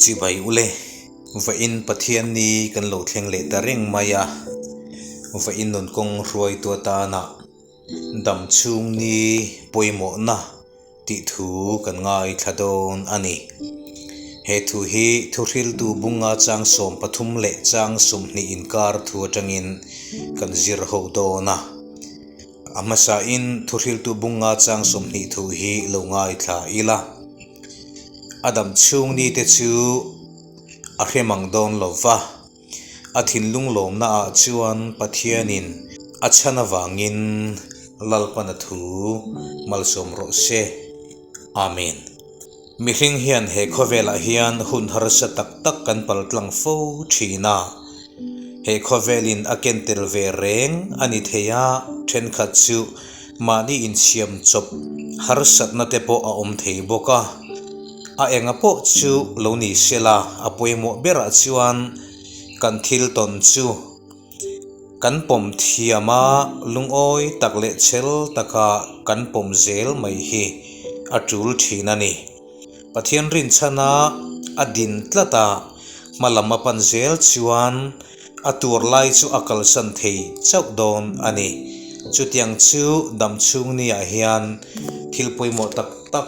Chibai ule, vawiin Pathianni kan lo thleng leh ta reng mai a, vawiin nun kawng hruaitu atana dam chhung ni pawimawhna tih thu kan ngaithla dawn a ni. He thu hi thuhriltu bunga chang 13 leh chang 20 inkar thu atangin kan zir ho dawn a. A hmasain thuhriltu bunga chang 20 thu hi lo ngaithla ila. A dam chhung ni te chu a hrem ang dawn lo va. A thinlung lawmna ah chuan Pathianin a chhan avangin Lalpana thu malsawm rawh se. Amen. Mihring hian he khawvelah hian hun harsa tak tak kan paltlang fo thin a. He khawvelin a ken tel ve reng a ni thei a, thenkhat chu mahni insiam chawp harsatna te pawh a awm thei bawk a. A enga pawh chu lo ni sela, a pawimawh berah chuan kan thil tawn chu kan pawm thiam a, lungawi tak leh chhel taka kan pawm zel mai hi a tul thin a ni. Pathian rinchhana a din tlat a, hma lam a pan zel chuan a tur lai chu a kalsan thei chauh dawn a ni. Chutiang chu dam chhung niah hian thil pawimawh tak tak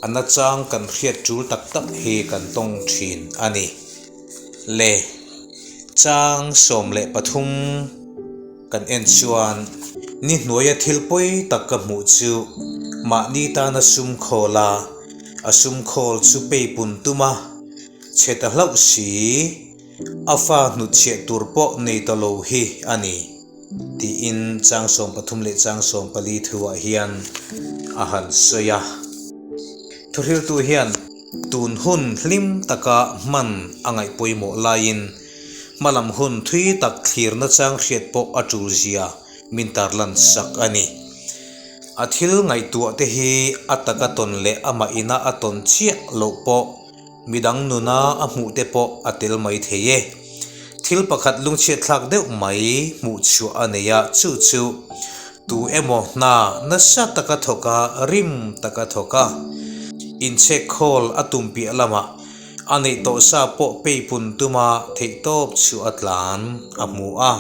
a nachang kan hriat tul tak tak hi kan tawng thin a ni. Le chang 13 kan en chuan ni hnuaia thil pawi tak ka hmuh chu mahni tana sum khawl a, a sum khawl chu peipun tum a, chhe ta hlauh si. A fa hnutchhiah tur pawh nei ta lo hi a ni, tiin chang 13 leh chang 14 thuah hian a han sawi a. Thuhriltu hian tun hun hlim taka hman a ngaih pawimawh laiin hmalam hun thui tak thlirna chang hriat pawh a tul zia min tarlan sak a ni. A thil ngaihtuah te hi a taka tawn leh amah ina a tawn chiah loh pawh Midang nuna a hmuh te pawh a tel mai thei e. Thil pakhat lungchhiat thlak deuh mai hmuh chhuah a nei a, chu chu tu emaw hna nasa taka thawk a, rim taka thawk a, inchhek khawl a tum piah lamah a neih tawh sa pawh peipun tuma theihtawp chu a tlan a hmu a.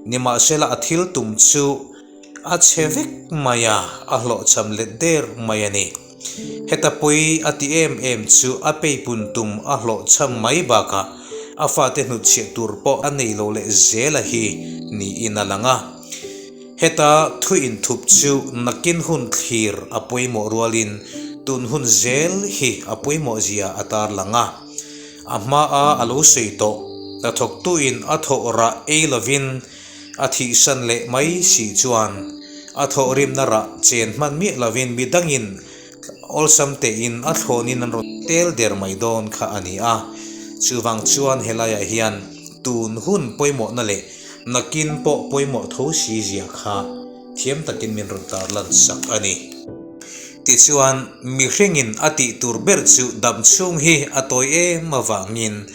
Nimahsela a thil tum chu a chhe vek mai a, a hlawhchham let der mai a ni. Heta pawi a ti em em chu a peipun tum a hlawhchham mai bakah a fate hnutchhiah tur pawh a nei lo leh zel a hi niin a lang a. Heta thu inthup chu nakin hun thlir a pawimawh rualin tun hun zel hi a pawimawh zia a tarlang a. A hmaa a lo sawi tawh hnathawktuin a thawh rah ei lovin A thihsan leh mai si chuan a thawhrimna rah chen hman miah lovin mi dangin awlsam tein a thlawnin an rawn tel der mai dawn kha a ni a. Chuvang chuan helaiah hian tun hun pawimawhna leh nakin pawh pawimawh tho si zia kha thiam takin min rawn tarlan sak a ni. Tichuan mihringin a tih tur ber chu dam chhung hi a tawi em avangin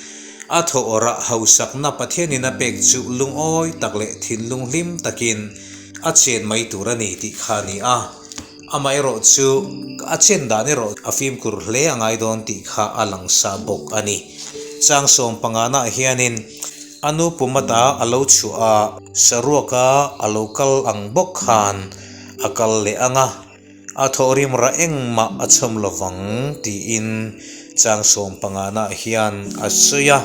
A thaw awrah hausakna Pathianin a pek chu lungawi tak leh thinlung hlim takin a chen mai tur a ni tih kha a ni a. Amaherawh chu a chen dan erawh a fimkhur hle a ngai dawn tih kha a lang sa bawk a ni. Chang 15 naah hianin a nu pumata a lo chhuah a, saruaka a lo kal ang bawk khan a kal leh ang a. A thawhrim rah engmah a chhawm lovang tiin chang 15 naah hian a sawi a.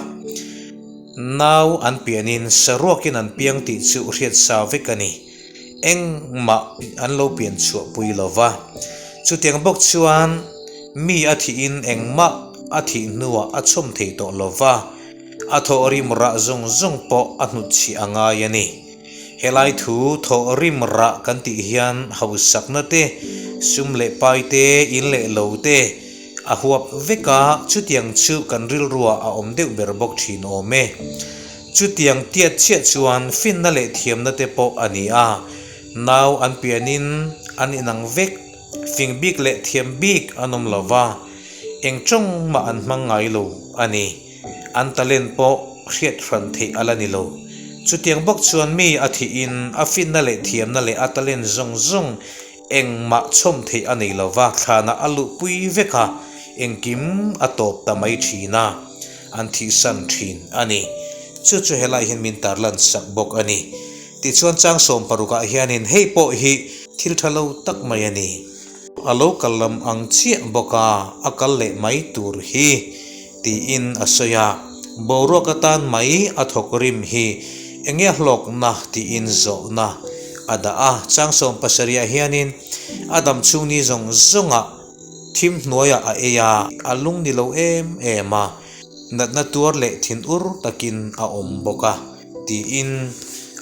Nau an pianin saruakin an piang tih chu hriat sa vek a ni. Engmah an lo pian chhuah pui lo va. Chutiang bawk chuan mi a thihin engmah a thih hnuah a chhawm thei tawh lo va, a thawhrim rah zawng zawng pawh a hnutchhiah a ngai a ni. Helai thu thawh rim rah kan tih hian hausakna te, sum leh pai te, in leh lo te a huap vek a, chutiang chu kan rilruah a awm deuh ber bawk thin awm e. Chutiang tiat chiah chuan finna leh thiamna te pawh a ni a, nau an pianin an inang vek, fing bik leh thiam bik an awm lo va, eng tawng mah an hmang ngai lo a ni. An talent pawh hriat hran theih a la ni lo. Chutiang bawk chuan mi a thihin a finna leh thiamna leh a talent zawng zawng engmah chhawm theih a nei lo va, thlanah a luhpui vek a, engkim a tawp ta mai thin a. an thihsan thin a ni. Chu chu helai hian min tarlan sak bawk a ni. Tichuan chang sawmparukah hianin hei pawh hi thil tha lo tak mai a ni. A lo kal lam ang chiah bawk a, a kal leh mai tur hi tiin a sawi a. Boruak atan mai a thawk rim hi enge hlawkna tiin zawhna a dah a. Chang sawmpasarihah hianin a dam chhung ni zawng zawngah thim hnuaiah a ei a, a lung ni lo em em a, natna tuar leh thinur takin a awm bawk a. Tiin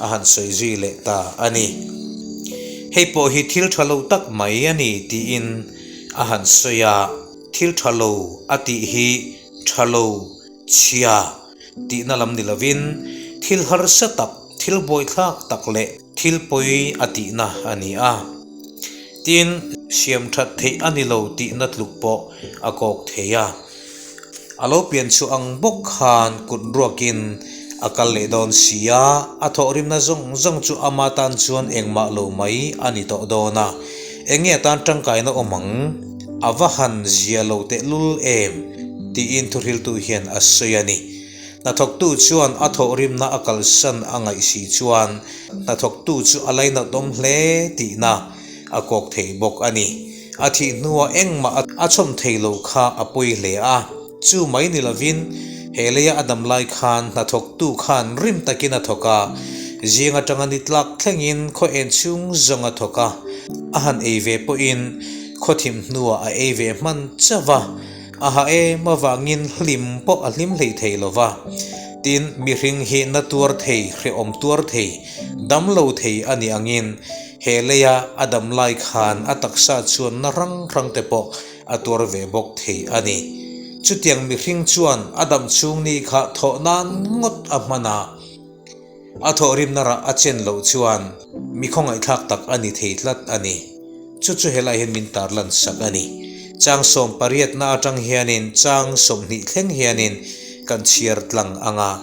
a han sawi zui leh ta a ni. Hei pawh hi thil tha lo tak mai a ni tiin a han sawi a, thil tha lo a tih hi tha lo, chhia tihna lam ni lovin thil harsa tak, thil buaithlak tak leh thil pawi a tihna a ni a. Tin, siam that theih a ni lo tihna tluk pawh a kawk thei a. A lo pian chhuah ang bawk khan kut ruakin a kal leh dawn si a, a thawhrimna zawng zawng chu ama tan chuan engmah lo mai a ni tawh dawn a, eng nge a tan tangkaina awm ang? A va han zia lo tehlul em? tiin thuhriltu hian a sawi a ni. Hnathawktu chuan a thawhrimna a kalsan a ngaih si chuan hnathawktu chu a lainatawm hle tihna a kawk thei bawk a ni. A thih hnuah engmah a chhawm thei lo kha a pawi hle a, chu mai ni lovin he leia a dam lai khan hnathawktu khan rim takin a thawk a, zing atanga ni tlak thlengin khaw en chhung zawng a thawk a, a han ei ve pawhin khaw thim hnuah a ei ve hman chauh a, a ha em avangin hlim pawh a hlim hlei thei lo va. Tin, mihring hi na tuar thei, hrehawm tuar thei, dam lo thei a nih angin He leia a dam lai khan a taksa chuan na hrang hrang te pawh a tuar ve bawk thei a ni. Chutiang mihring chuan a dam chhung ni kha thawh nan ngawt a hman a, a thawhrimna rah a chen loh chuan mi khawngaihthlak tak a ni thei tlat a ni. Chu chu helai hian min tarlan sak a ni. Chang sawmpariatna atang hianin chang 20 thleng hianin kan chhiar tlang ang a.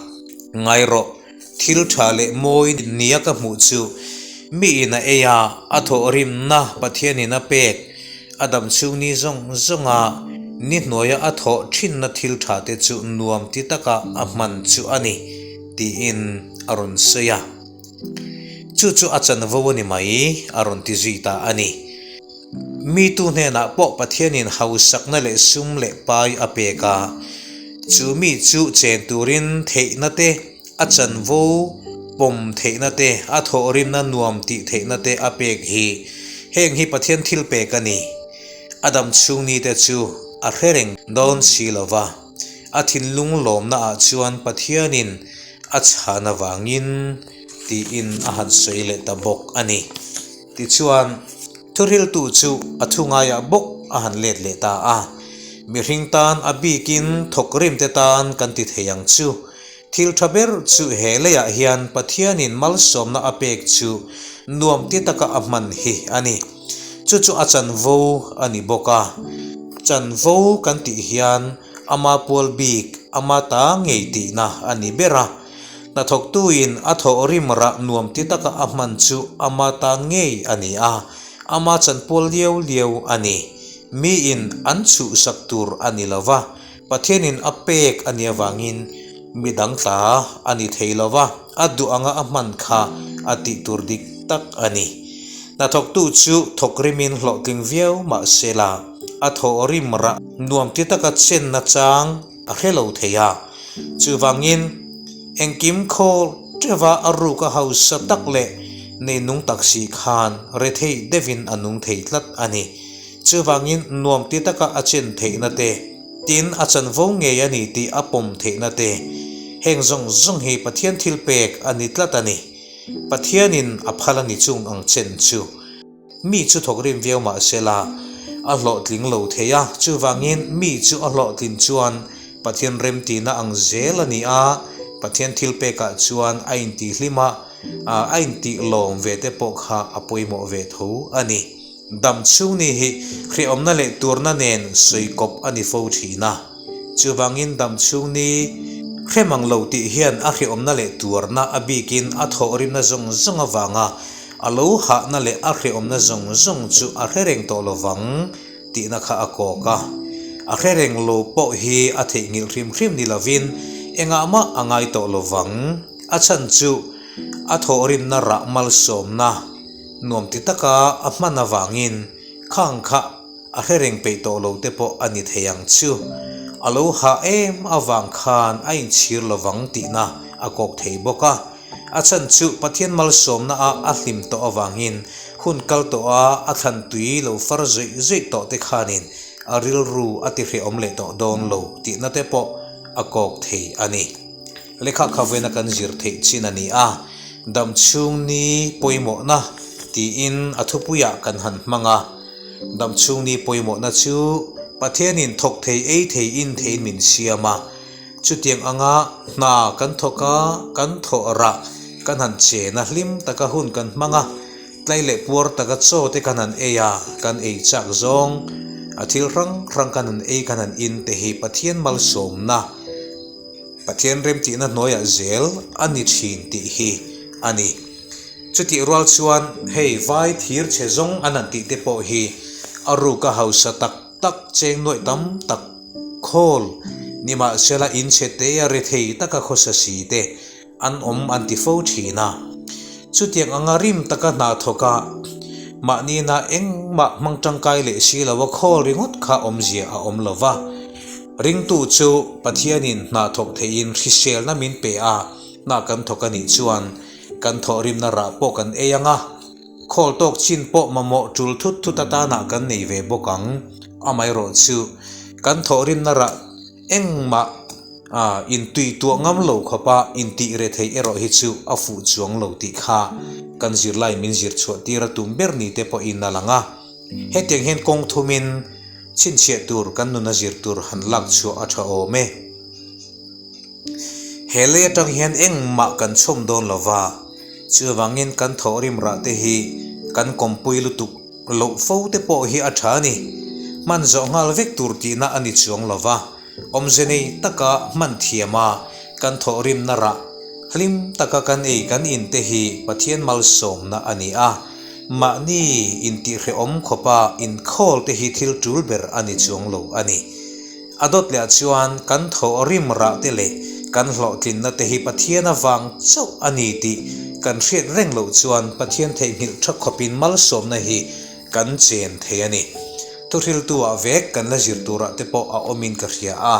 Ngai rawh. Thil tha leh mawi nia ka hmuh chu miin a ei a, a thawhrimna Pathianin a pek, a dam chhung ni zawng zawnga ni hnuaia a thawh thinna thil tha te chu nuam ti taka a hman chu a ni, tiin a rawn sawi a. Chu chu a chanvo a ni mai, a rawn ti zui ta a ni. Mi tu hnenah pawh Pathianin hausakna leh sum leh pai a pek a, chu mi chu chen turin theihna te, a chanvo pawm theihna te, a thawhrimna nuam tih theihna te a pek hi. Heng hi Pathian thil pek a ni. A dam chhung ni te chu a hre reng dawn si lo va, a thinlung lawmna ah chuan Pathianin a chhan avangin tiin a han sawi leh ta bawk a ni. Tichuan, thuhriltu chu a thu ngaiah bawk a han let leh ta a. Mihring tan a bikin thawkrimte tan kan ti thei ang chu. Thil tha ber chu he leiah hian Pathianin malsawmna a pek chu nuam ti taka a hman hi a ni. Chu chu a chanvo a ni bawk a. Chanvo kan tih hian ama pual bik, ama ta ngei tihna a ni ber a. Hnathawktuin a thawh rim rah nuam ti taka a hman chu ama tan ngei a ni a, ama chanpual liau liau a ni. Miin an chhuhsak tur a ni lo va, Pathianin a pek a nih avangin midang tla a ni thei lo va, a duh anga a hman kha a tih tur dik tak a ni. Hnathawktu chu thawk rimin hlawhtling viau mah se la, a thawh rim rah nuam ti taka chenna chang a hre lo thei a. Chuvangin, engkim khawl teuha a ruk a hausa tak leh neinung tak si khan rethei deuhin a nung thei tlat a ni. Chuvangin, nuam ti taka a chen theihna te, tin a chanvo ngei a ni tih a pawm theihna te, heng zawng zawng hi Pathian thil pek a ni tlat a ni. Pathianin a phal a ni chung ang chen chu. Mi chu thawk rim viau mah se la, a hlawhtling lo thei a, chuvangin mi chu a hlawhtlin chuan Pathian remtihna ang zel a ni a, Pathian thil pekah chuan a intihhlim a, a intihlawm ve te pawh kha a pawimawh ve tho a ni. Dam chhung ni hi hrehawmna leh turna nen sawi kawp a ni fo thin a, chuvangin dam chhung ni hre mang lo tih hian a hrehawmna leh tuarna a bikin a thawhrimna zawng zawng avanga A lo hahna leh a hrehawmna zawng zawng chu a hre reng tawh lovang tihna kha a kawk a. A hre reng lo pawh hi a theihnghilh hrim hrim ni lovin engah mah a ngai tawh lo vang. A chhan chu a thawhrimna rah malsawmna nuam ti taka a hman avangin khang kha a hre reng peih tawh lo te pawh a ni thei ang chu. A lo hah em avang khan a inchhir lo vang tihna a kawk thei bawk a. A chhan chu Pathian malsawmna ah a hlim tawh avangin hun kal tawh a a thlan tui lo far zuih zuih tawh te khanin a rilru a ti hrehawm leh tawh dawn lo tihna te pawh a kawk thei a ni. Lehkha khavena kan zir theih chin a ni a, damchhung ni pawimawhna tiin a thupuiah kan han hmang a. Damchhung ni pawimawhna chu Pathianin thawk thei ei thei in theiin min siam a. Chutiang anga hna kan thawk a, kan thawh rah kan han chen a, hlim taka hun kan hmang a, tlai leh puar taka chaw te kan han ei a, kan ei chak zawng a thil hrang hrang kan han ei kan han in te hi Pathian malsawmna, Pathian remtihna hnuaiah zel a ni thin tih hi a ni. Chutih rual chuan hei vai thir chhe zawng an han tih te pawh hi a ruka hausa tak tak cheng nuaih tam tak Khawl, nimahsela inchhe te a rethei taka khawsa si te an awm an ti fo thin a. Chutiang anga rim taka hna thawk a, mahnina engmah hmang tangkai leh si lo a khawl ringawt kha awmzia a awm lo va. Ringtu chu Pathianin hna thawk theihin hriselna min pe a, hna kan thawk a nih chuan kan thawhrimna rah pawh kan ei ang a. Khawl tawk chin pawh mamawh tul thut thut atanah kan nei ve bawk ang. Amaherawh chu kan thawhrimna rah engmah intui tuah ngam lo khawpa intih re theih erawh hi chu a fuh chuang lo tih kha kan zirlai min zir chhuah tir a tum ber ni te pawhin a lang a. Hetiang hian kawng thumin chhinchhiah tur kan nuna zir tur han lak chhuah a tha awm e. He lei atang hian engmah kan chhawm dawn lo va, chuvangin kan thawhrim rah te hi kan kawmpui lutuk loh fo te pawh hi a tha a ni. Hman zawh nghal vek tur tihna a ni chuang lo va, awmze nei taka hman thiam a kan thawhrimna rah hlim taka kan ei kan in te hi Pathian malsawmna a ni a, mahni intihhrehawm khawpa inkhawl te hi thil tul ber a ni chuang lo a ni. A dawt leh ah chuan kan thawh rim rah te leh kan hlawhtlinna te hi Pathian avang chauh a ni tih kan hriat reng loh chuan Pathian theihnghilh tha khawpin malsawmna hi kan chen thei a ni. Thuhriltu ah vek kan la zir turah te pawh a awmin ka hria a.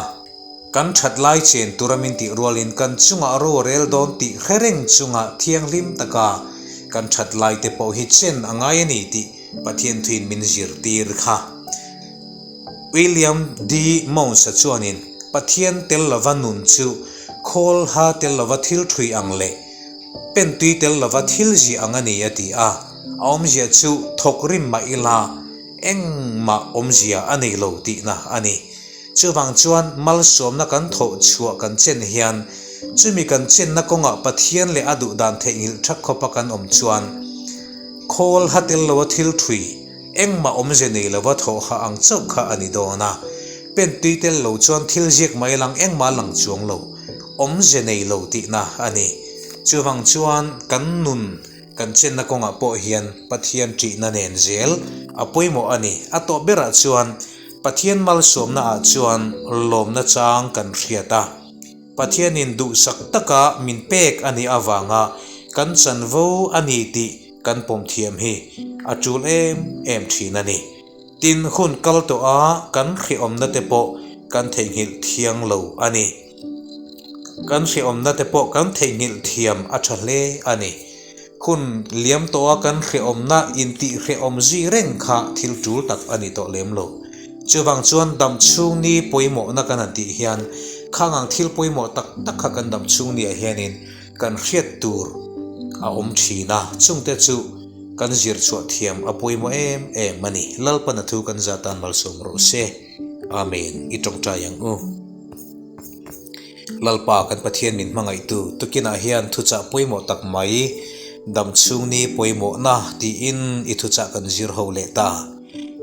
Kan that lai chen tura min tih rualin kan chungah ro a rel dawn tih hre reng chunga thianghlim taka kan that lai te pawh hi chen a ngai a ni tih Pathian thuin min zirtir kha. William D. Mounds-a chuanin Pathian tel lova nun chu khawl ha tel lova thil thui ang leh pen tui tel lova thil ziah ang a ni a ti a. A awmzia chu thawk rim mah ila engmah awmzia a nei lo tihna a ni. Chuvang chuan malsawmna kan thawh chhuah kan chen hian chumi kan chenna kawngah Pathian leh a duhdan theihnghilh thak khawpa kan awm chuan khawl ha tel loa thil thui Engmah awmze nei lova thawhha ang chauh kha a ni dawn a, pen tui tel lo chuan thil ziak mai lang engmah lang chuang lo, awmze nei lo tihna a ni. Chuvang chuan kan nun kan chenna kawngah pawh hian Pathian ṭihna nen zel a pawimawh a ni. A tawp berah chuan Pathian malsawmna ah chuan lawmna chang kan hriat a. Pathianin duhsak taka min pek a nih avanga kan chanvo a ni tih kan pawm thiam hi a tul em em thin a ni. Tin, hun kal tawh a kan hrehawmna te pawh kan theihnghilh thiang lo a ni. Kan hrehawmna te pawh kan theihnghilh thiam a tha hle a ni. Hun liam tawha kan hrehawmna intih hrehawm zui reng kha thil tul tak a ni tawh lem lo. Chuvang chuan dam chhung ni pawimawhna kan han tih hian khang ang thil pawimawh tak tak kha kan dam chhung niah hianin kan hriat tur a awm thin a, chungte chu kan zir chhuah thiam a pawimawh em em a ni. Lalpana thu kan zah tan malsawm rawh se. Amen. I tawngtai ang u. Lalpa kan Pathian min hmangaihtu tukinah hian thuchah pawimawh tak mai dam chhung ni pawimawhna tiin i thuchah kan zir ho leh ta.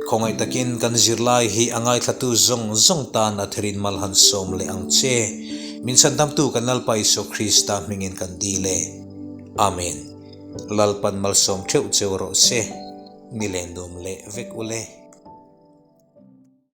Khawngaih takin kan zirlai hi a ngaithlatu zawng zawng tan a therin mal han sawm leh ang che. Min chhandamtu kan Lalpa Isua Krista hmingin kan dil e. Amen. Lalpan malsawm theuh cheu rawh se. Ni len nuam leh vek ule.